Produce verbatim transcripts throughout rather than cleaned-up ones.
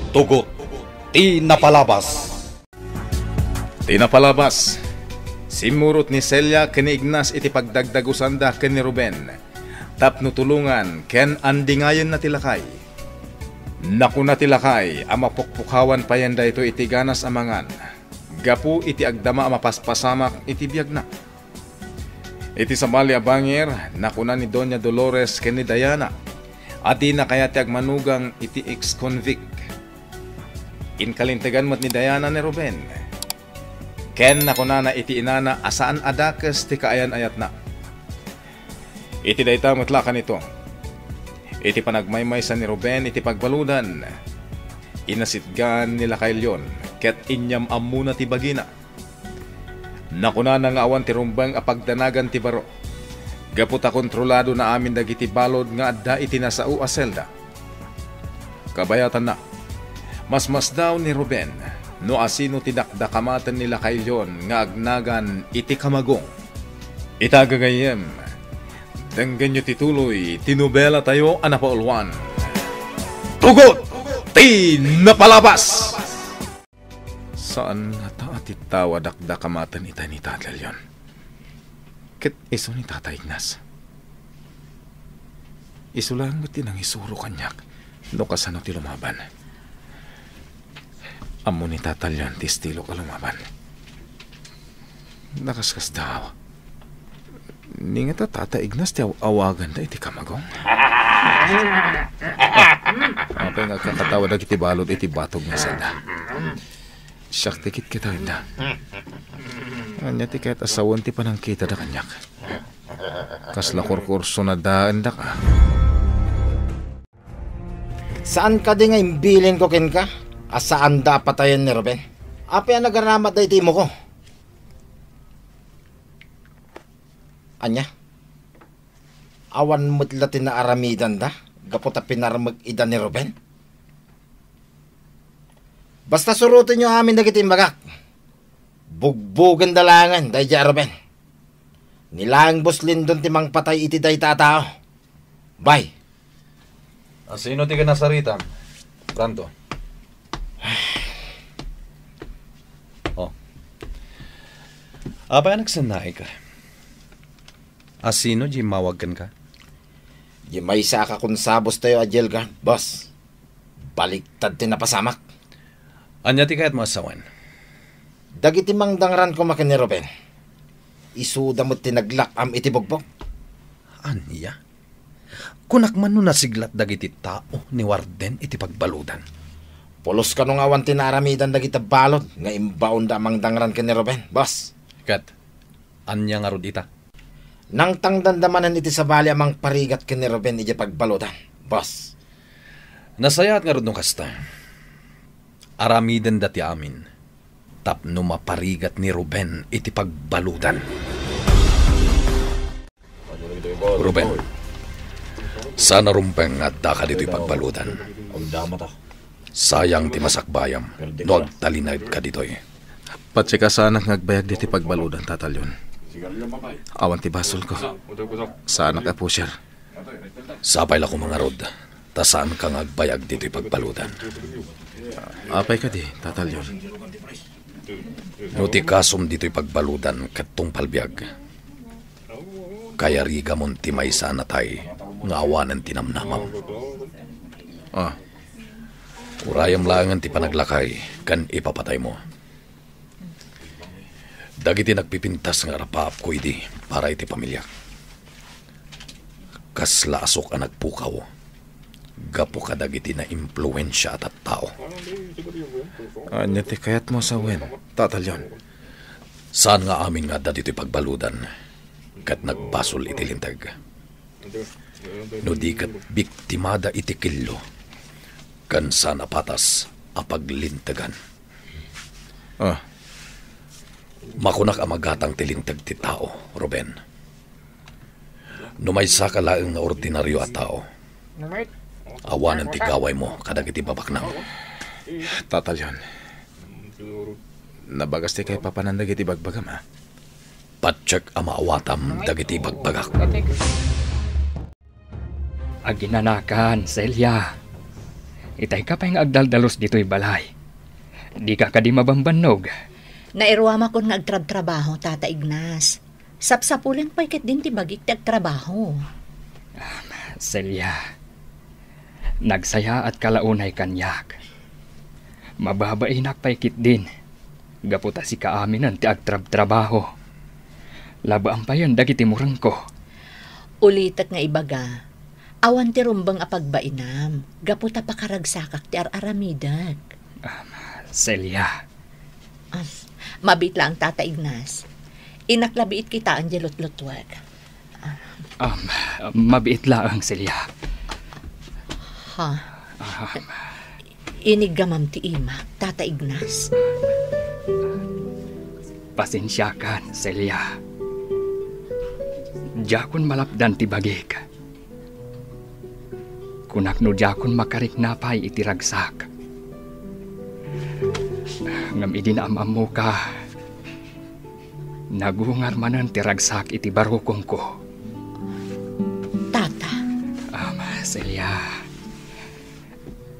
Tugot ti napalabas. Ti napalabas, simmurot ni Celia ken ni Ignas iti pagdagdagusanda ken ni Ruben tapno tulongan ken andingayenna ti lakay. Nakuna ti lakay a mapukpukawan payen daytoy iti ganas a mangan gapu iti agdama a mapaspasamak iti biagna. Iti sabali a bangir, nakuna ni Doña Dolores ken ni Diana a dina kayat ti agmanugang iti ex-convict. Inkalintegan met ni Diana ni Ruben, ken nakunana iti inana a saan a dakes ti kaayan-ayatna. Iti dayta met la kanito, iti panagmaymaysa ni Ruben iti pagbaludan, inasitgan ni Lakay Leon ket inyam-ammona ti bagina. Nakunana nga awan ti rumbeng a pagdanagan ti baro, gapu ta kontroladona amin dagiti balud nga adda iti nasao a selda. Kabayatanna, masmasdaw ni Ruben no asino ti dakdakamaten ni Lakay Leon nga agnagan iti kamagong. Ita gagayyem, denggenyo ti tuloy ti nobelatayo a napauluan, Tugot ti Napalabas! Saan ngata a ti tao a dakdakamaten itay ni Tatay Leon ket isu ni Tatay Ignas. Isu laeng met ti nangisuro kaniak no kasano ti lumaban. Ammo ni Tatay Leon ti estilok a lumaban. Nakaskasdaaw. Ni ngata Tatay Ignas ti aw-awaganda iti kamagong. Apay nga agkakatawa dagiti balud iti batog nga selda? Siak ti kitkitaenna. Ania ti kayat a sawen ti panangkitada kaniak? Kasla kurkursonadaendaka. Saan kadi nga imbilinko kenka a saanda a patayen ni Ruben? Apay a nagaramat dayta immoko? Ania? Awan met la ti naaramidanda gapu ta pinarmek ida ni Ruben? Basta surotenyo amin dagiti imbagak. Bugbugenda laengen daydiay a Ruben. Ni laeng buslindon ti mangpatay iti dayta a tao. Bay. Asino ti kinasaritam, Brando? Oh. Apay a nagsennaika? Asino diay immawag kenka? Diay maysa a kakonsabustayo a jail guard, boss. Baliktad ti napasamak. Ania ti kayatmo a sawen? Dagiti mangdangran koma ken ni Ruben, isuda met ti naglak-am iti bugbog. Ania? Kunak man no nasiglat dagiti tao ni Warden iti pagbaludan. Pulos kano nga awan ti naaramidan dagiti balud nga imbaonda a mangdangran ken ni Ruben, boss. Ket ania ngarud ita? Nangtangdanda manen iti sabali a mangparigat ken ni Ruben idiay pagbaludan, boss. Nasayaat ngarud no kasta. Aramidenda ti amin tapno maparigat ni Ruben iti pagbaludan. Ruben, saan a rumbeng nga addaka ditoy pagbaludan. Sayang ti masakbayam no agtalinaedka ditoy. Patse ka saanak nga agbayag ditoy pagbaludan, Tata Leon. Awan ti basolko. Saanak a pusher. Sapay la koma ngarud, ta saanka nga agbayag ditoy pagbaludan. Apay kadi, Tata Leon? No ti kasom ditoy pagbaludan ket tungpal biag, kayarigamon ti maysa a natay nga awanen ti namnamam. Ah. Urayem laengen ti panaglakay ken ipapataymo. Dagiti nagpipintas nga arapaapko idi para iti pamiliak, kasla asuk a nagpukaw gapu kadagiti naimpluensia a tattao. Ania ti kayatmo a sawen, Tata Leon? Saan nga amin nga adda ditoy pagbaludan ket nagbasol iti linteg. No di ket biktimada iti kello, ken saan a patas a paglintegan. Ah. Makunak a magatang ti linteg ti tao, Ruben. No maysaka laeng nga ordinario a tao, awanen ti gawaymo kadagiti babaknang. Tata Leon, nabagas ti kaipapanan dagiti bagbagam, a? Patiek a maawatam dagiti bagbagak. Aginanakan, Celia. Itay ka pay nga agdaldalus ditoy balay. Dika kadi mabambannog? Nairuamakon nga agtrabtrabaho, Tata Ignas. Sapsapulen pay ketdin ti bagik ti agtrabaho. Ah, Celia, nagsayaatka la unay kaniak. Mababainak pay ketdin, gapu ta sika aminen ti agtrabtrabaho. Labaam payen dagiti murengko. Ulitek nga ibaga, awan ti rumbeng a pagbainam, gapu ta pakaragsakak ti ar-aramidek. Ah, Celia. Ah, mabiit laeng, Tata Ignas. Innak la biit kitaen diay lutlutuek. Ah. Um, mabiit laeng, Celia. Ha? Ah. Iniggamam ti imak, Tata Ignas. Pasensiakan, Celia. Diakon malapdan ti bagik. Kunak no diakon makarikna pay iti ragsak. Ngem idi naam-ammoka, nagungar manen ti ragsak iti barukongko. Tata. Am, Celia,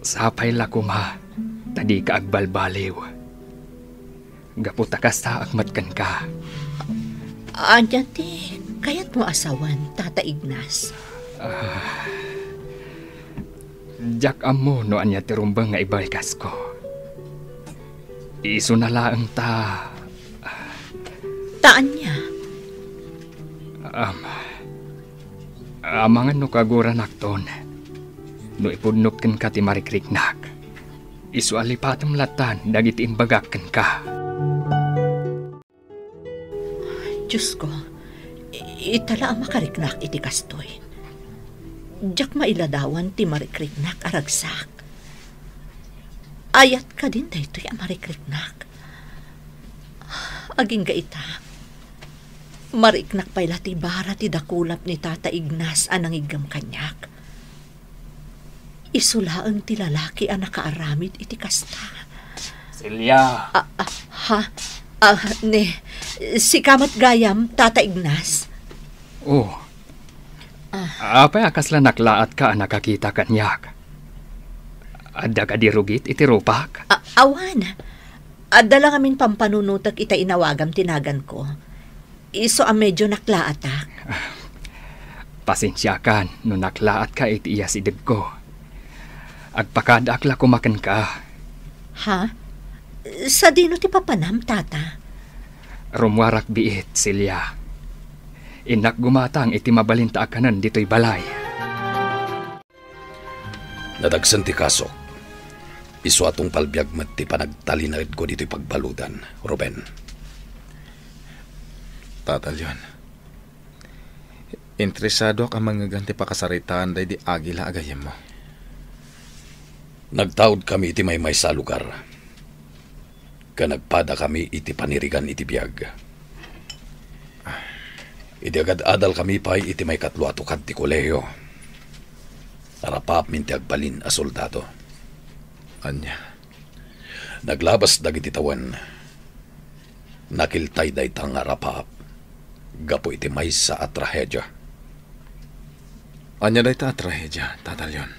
sapay la koma ta dika agbalbaliw. Gapu ta kastaak met kenka. Ania ti kayatmo a sawen, Tata Ignas? Ah, diak ammo no ania ti rumbeng nga ibalkasko. Isuna laeng ta. Ta ania? Am, amangan no kaguranakton no ipudnok kenka ti marikriknak. Isu a lipatem latan dagiti imbagak kenka. Diosko, i-, ita la a makariknak iti kastoy. Diak mailadawan ti marikriknak a ragsak. Ayat kadin daytoy a marikriknak. Agingga ita, mariknak pay la ti bara ti dakulap ni Tata Ignas a nangiggem kaniak. Isu laeng ti lalaki a nakaaramid iti kasta. Celia! Ah, ah, ha? Ah, ne, sika met gayam, Tata Ignas? Oh. Ah. Apay a kasla naklaatka a nakakita kaniak? Adda kadi rugit iti rupak? Ah, awan. Adda la ngamin pampanunotek ita inawagam ti naganko. Isu a medio naklaatak. Pasensiakan no naklaatka iti iyasidegko. Agpakadaak la koma kenka. Ha? Sadino ti papanam, Tata? Rummuarak biit, Celia. Innak gumatang iti mabalinta a kanen ditoy balay. Nadagsen ti kasok. Isu a tungpal biag met ti panagtalinaedko ditoy pagbaludan, Ruben. Tata Leon, interesadoak a mangngegan ti pakasaritaan daydi Aguila a gayyemmo. Nagtaudkami iti maymaysa a lugar. Ken nagpadakami iti panirigan iti biag. Idi agad-adalkami pay iti maikatlo a tukad ti kolehio, narapaapmin ti agbalin a soldado. Ania? Naglabas dagiti tawen. Nakiltay dayta nga rapaap gapu iti maysa a trahedia. Ania dayta a trahedia, Tata Leon?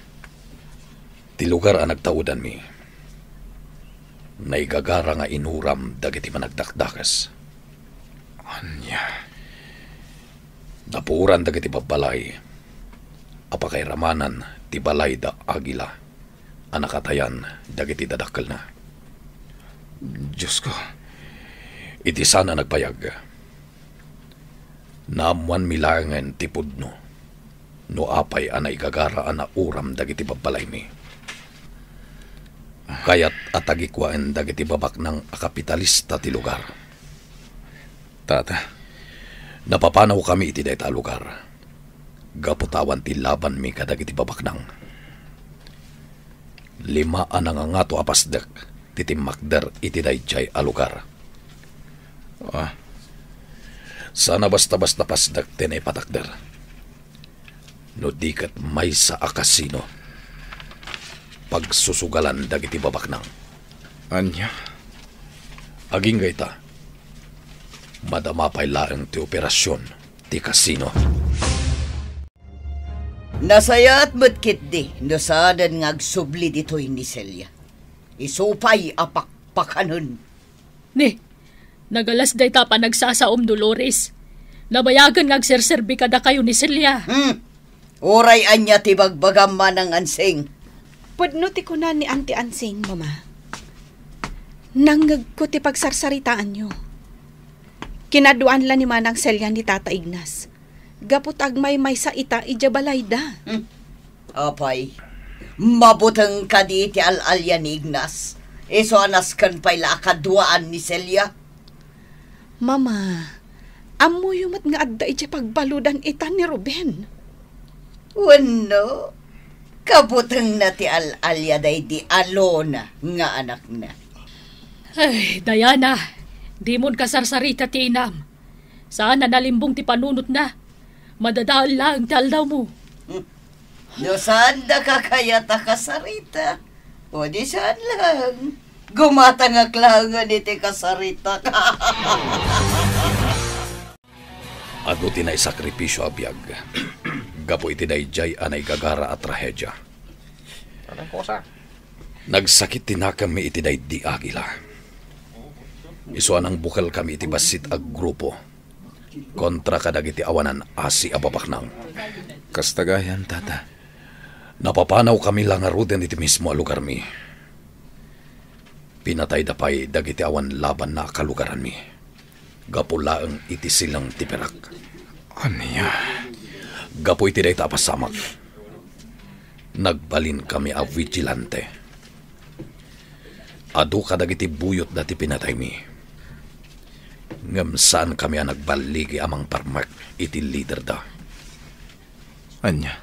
Ti lugar a nagtaudanmi, naigagara nga inuram dagiti managdakdakes. Ania? Napuoran dagiti babbalay a pakairamanan ti balay da Aguila a nakatayan dagiti dadakkelna. Diosko, iti saan a nagbayag, naammoanmi laengen ti pudno no apay a naigagara a nauram dagiti babbalaymi. Kayat a tagikwaen dagiti babaknang a kapitalista ti lugar. Tata. Napapanawkami iti dayta a lugar gapu ta awan ti labanmi kadagiti babaknang. Lima a nangangato a pasdek ti timmakder iti daydiay a lugar. Ah. Saan a basta-basta pasdek ti naipatakder. No di ket maysa a kasino, pagsusugalan dagiti babaknang. Ania? Agingga ita, madama pay laeng ti operasion ti kasino. Nasayaat met ketdi no saanen nga agsubli ditoy ni Celia. Isu pay a pakpakanen. Ni, nagalas dayta a panagsasaom, Dolores. Nabayagen nga agserserbi kadakayo ni Celia. Hmm. Uray ania ti bagbagam, Manang Ansing? Pudno ti kuna ni Auntie Ansing, Mama. Nangngegko ti pagsarsaritaanyo. Kinaduan la ni Manang Celia ni Tata Ignas gapu ta agmaymaysa ita idiay balayda. Hmm. Apay, mabuteng kadi ti al-alia ni Ignas? Isu a nasken pay la a kaduaan ni Celia? Mama, ammoyo met nga adda idiay pagbaludan ita ni Ruben. Wenno, kabutengna ti al-alia daydi Alona nga anakna. Ay, Diana, dimon kasarsarita ti inam. Saan a nalimbong ti panunotna. Madadael laeng ti aldawmo. Hmm. No saanda ka kayat a kasarita, o di saan laeng. Gumatangak laengen iti kasaritak. Adu ti naisakripisio a biag gapu iti daydiay a naigagara a trahedia. Anong kosa? Nagsakit ti nakemmi iti daydi Agila. Isu a nangbukelkami iti bassit a grupo kontra kadagiti awanan asi a babaknang. Kasta gayam, Tata. Napapanawkami la ngaruden iti mismo a lugarmi. Pinatayda pay dagiti awan labanna a kalugaranmi gapu laeng iti silang ti pirak. Ania? Gapu iti dayta a pasamak, nagbalinkami a vigilante. Adu kadagiti buyotda ti pinataymi. Ngem saankami a nagballigi a mangparmek iti liderda. Ania?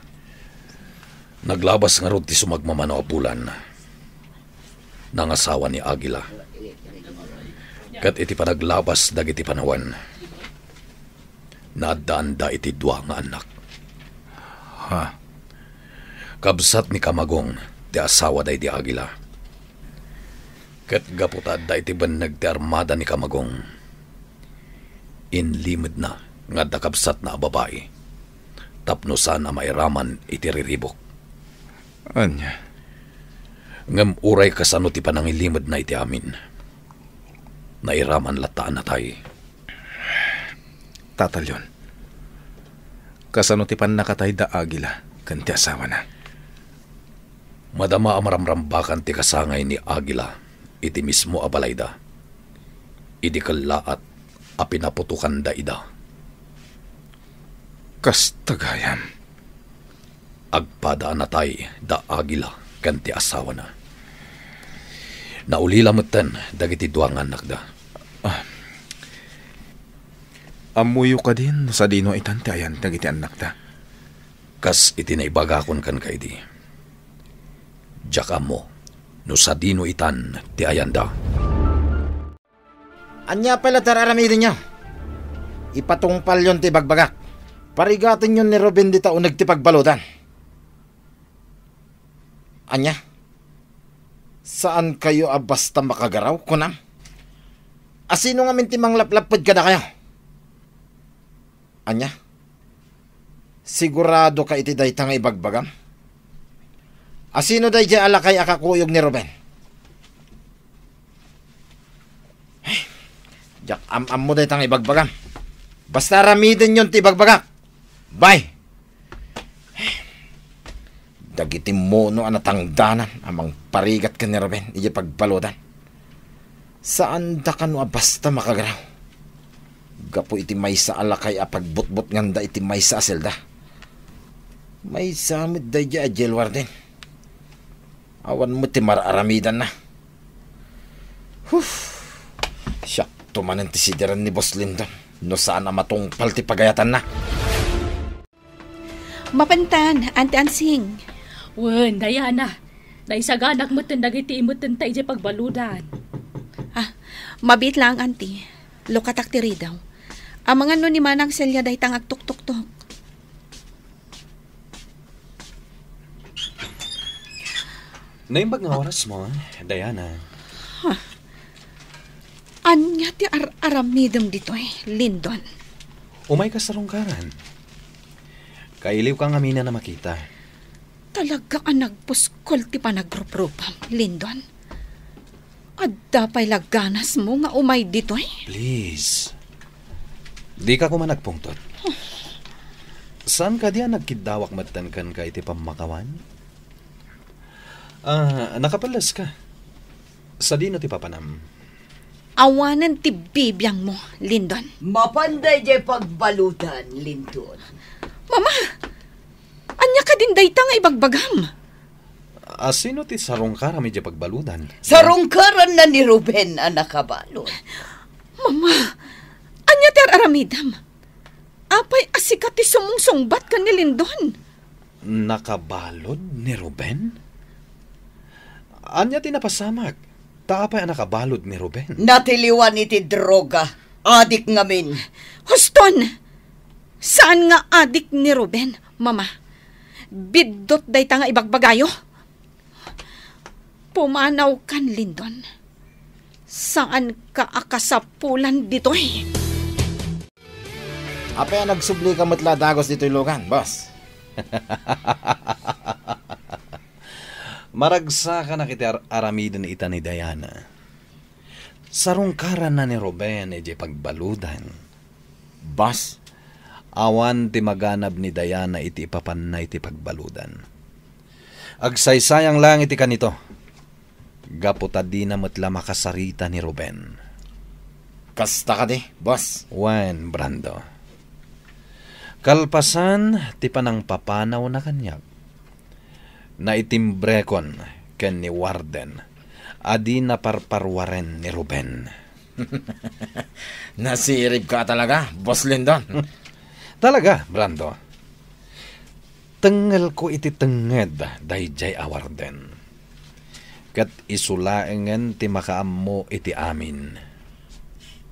Naglabas ngarud ti sumagmamano a bulan. Nangasawa ni Agila. Ket iti panaglabas dagiti panawen, naaddaanda iti dua nga annak. Ha? Kabsat ni Kamagong ti asawa daydi Agila. Ket gapu ta adda iti benneg ti armada ni Kamagong, inlimedna nga adda kabsatna a babai tapno saan a mairaman iti riribuk. Ania? Ngem uray kasano ti panangilimedna iti amin, nairaman latta a natay. Tata Leon, kasano ti pannakatayda Agila ken ti asawana? Madama a maramrambakan ti kasangay ni Agila iti mismo a balayda idi kellaat a pinaputokanda ida. Kasta gayam. Agpada a natay da Agila ken ti asawana. Naulila metten dagiti dua nga annakda. Ah. Ammoyo kadin no sadino itan ti ayan dagiti annakda? Kas iti naibagakon kenka idi, diak ammo no sadino itan ti ayanda. Ania pay la ti ar-aramidenyo? Ipatungpalyon ti ibagbagak. Parigatenyon ni Ruben dita uneg ti pagbaludan. Ania? Saankayo a basta makagaraw, kunam? Asino ngamin ti manglaplapped kadakayo? Ania? Siguradoka iti dayta nga ibagbagam? Asino daydiay a lakay a kakuyog ni Ruben? Ay, diak am-ammo dayta nga ibagbagam. Basta aramidenyon ti ibagbagak. Bay! Dagiti muno a natangdanan a mangparigat ken ni Ruben idiay pagbaludan. Saanda kano a basta makagaraw. Gapu iti maysa a lakay a pagbutbutnganda iti maysa a selda. Maysa met daydiay a jail warden. Awan met ti mar-aramidanna. Huf! Siakto manen ti sidiren ni Boss Lindon no saan a matungpal ti pagayatanna. Mapantan, Auntie Ansing. Wen, Diana. Naisaganak metten dagiti imettenta idiay pagbaludan. Ah, mabiit laeng, Auntie. Lukatak ti ridaw. Amangan no ni Manang Celia dayta nga agtuktuktok. Naimbag nga orasmo, Diana. Huh. Ania ti ar-aramidem ditoy, Lindon? Umayka sa rungkaran. Kailiwka ngamin a makita. Talaga a nagpuskol ti panagruprupam, Lindon. Adda pay la ganasmo nga umay ditoy? Please. Dika koma nagpungtot. Saan kadi a nagkiddawak metten kenka iti pammakawan? Ah, nakapelleska. Sadino ti papanam? Awanen ti bibiangmo, Lindon. Mapan daydiay pagbaludan, Lindon. Mama! Ania kadin dayta nga ibagbagam? A, sino ti sarungkaram idiay pagbaludan? Sarungkaranna ni Ruben a nakabalud. Mama, ania ti ar-aramidem? Apay a sika ti sumungsungbat ken ni Lindon? Nakabalud ni Ruben? Ania ti napasamak? Ta apay a nakabalud ni Ruben? Natiliwan iti droga. Adik ngamin. Huston! Saan nga adik ni Ruben, Mama? Biddut dayta nga ibagbagayo? Pumanawkan, Lindon. Saanka a kasapulan ditoy. Apay a nagsublika met la dagus ditoy lugan, boss? Maragsakanak iti ar-, aramiden ita ni Diana. Sarungkaranna ni Ruben idiay pagbaludan. Boss, awan ti maganab ni Diana iti ipapanna iti pagbaludan. Agsaysayang lang iti kanito. Gapu ta dina met la makasarita ni Ruben. Kasta kadi, boss? Wen, Brando. Kalpasan ti panangpapanawna kaniak, naitimbrekon ken ni Warden a di naparparuaren ni Ruben. Nasiribka talaga, Boss Lindon. Talaga, Brando. Tengngelko iti tengnged daydiay a Warden. Ket isu laengen ti makaammo iti amin.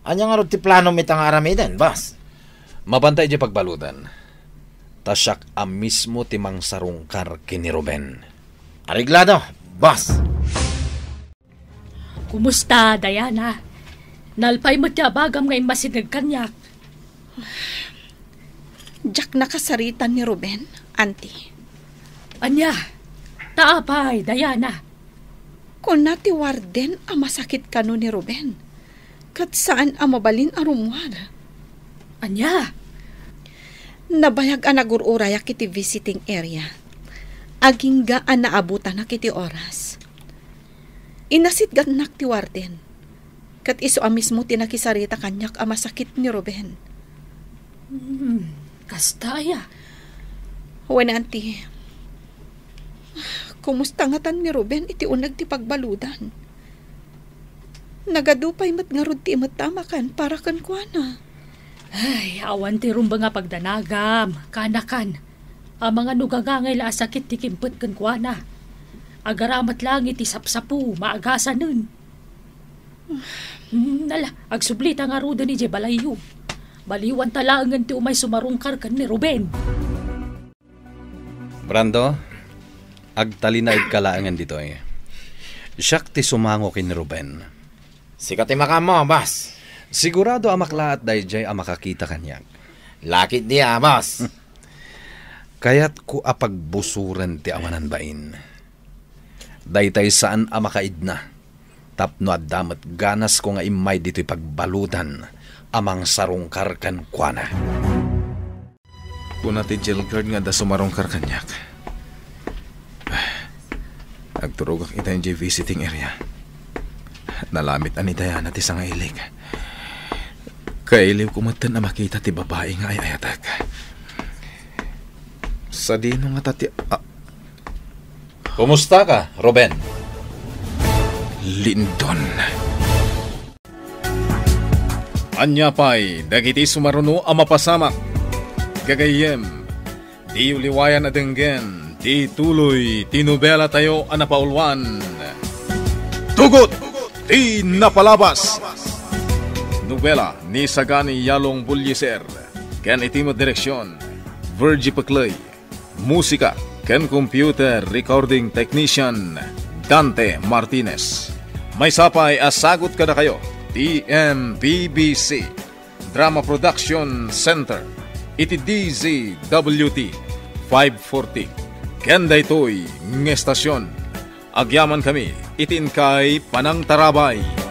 Ania ngarud ti planom ita nga aramiden, boss? Mapanta idiay pagbaludan. Ta siak a mismo ti mangsarungkar ken ni Ruben. Areglado, boss. Kumusta, Diana? Nalpay met ti abagam nga immasideg kaniak. Diak nakasarita ni Ruben, Auntie. Ania? Ta apay, Diana? Kuna ti warden a masakit kano ni Ruben, ket saan a mabalin a rummuar. Ania? Nabayag a nagur-urayak iti visiting area. Agingga a naabutanak iti oras. Inasitgannak ti warden, ket isu a mismo ti nakisarita kaniak a masakit ni Ruben. Hmm, kasta aya? Wen, Auntie. Kumusta ngatan ni Ruben iti uneg ti pagbaludan? Nagadu pay met ngarud ti imettamakan para kenkuana. Ay, awan ti rumbeng a pagdanagam, kanakan. Amangan no gangangay la a sakit ti kimpet kenkuana. Agara met laeng iti sapsapo, maagasanen. Hmm, ala, agsublita ngaruden idiay balayyo. Baliwanta laengen ti umay sumarungkar ken ni Ruben. Brando, agtalinaedka laengen ditoy. Siak ti sumango ken ni Ruben. Sika ti makaammo, boss. Sigurado a maklaat daydiay a makakita kaniak. Lakit dia, boss. Kayatko a pagbusoren ti awanan bain. Daytay saan a makaidna. Tapno adda met ganasko nga immay ditoy pagbaludan a mangsarungkar kenkuana. Kuna ti jail guard nga adda sumarungkar kaniak. Agturogak ita idiay visiting area. Nalamit a ni Diana ti sangailik. Kailiwko metten a makita ti babai nga ay-ayatek. Sadino ngata ti, a- Kumusta ka, Ruben? Lindon. Ania pay dagiti sumaruno a mapasamak? Gagayyem, diyo liwayan a denggen ti tuloy ti nobelatayo a napauluan, Tugot ti Napalabas. Nobela ni Sagani Yalong Bullieser ken iti met direksion, Virgie Peclay. Musika ken computer recording technician, Dante Martinez. Maysa pay a sagut kadakayo ti M P B C Drama Production Center iti D Z W T five forty. Ken daytoy nga estasyon, agyamankami iti inkay panangtarabay.